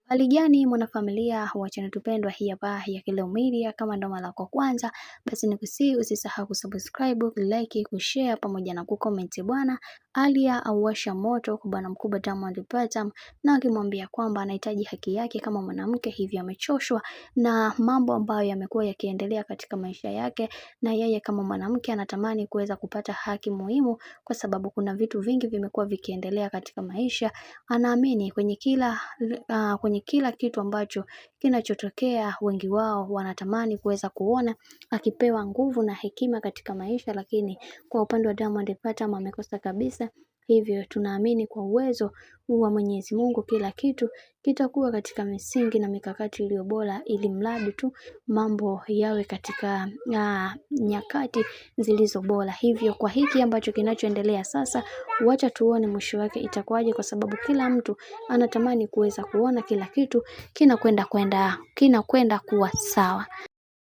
Hali gani mwanafamilia wa channel tupendwa hii hapa ya Kileo Media, kama ndo mara yako kwanza, basi nikusihi usisahau kusubscribe, like, kushare pamoja na kucomment bwana. Aaliyah auwasha moto kwa bwana mkubwa Diamond Platnumz na akimwambia kwamba anahitaji haki yake kama mwanamke, hivyo amechoshwa na mambo ambayo yamekuwa yakiendelea katika maisha yake, na yeye kama mwanamke anatamani kuweza kupata haki muhimu, kwa sababu kuna vitu vingi vimekuwa vikiendelea katika maisha. Anaamini kwenye kila kitu ambacho kinachotokea, wengi wao wanatamani kuweza kuona akipewa nguvu na hekima katika maisha, lakini kwa upande wa Diamond Platnumz amekosa kabisa. Hivyo tunaamini kwa uwezo wa Mwenyezi Mungu kila kitu kitakuwa katika misingi na mikakati iliyo bora, ili mradi tu mambo yawe katika nyakati zilizo bora. Hivyo kwa hiki ambacho kinachoendelea sasa, wacha tuone mwisho wake itakuwaje, kwa sababu kila mtu anatamani kuweza kuona kila kitu kinakwenda kwenda kinakwenda kuwa sawa.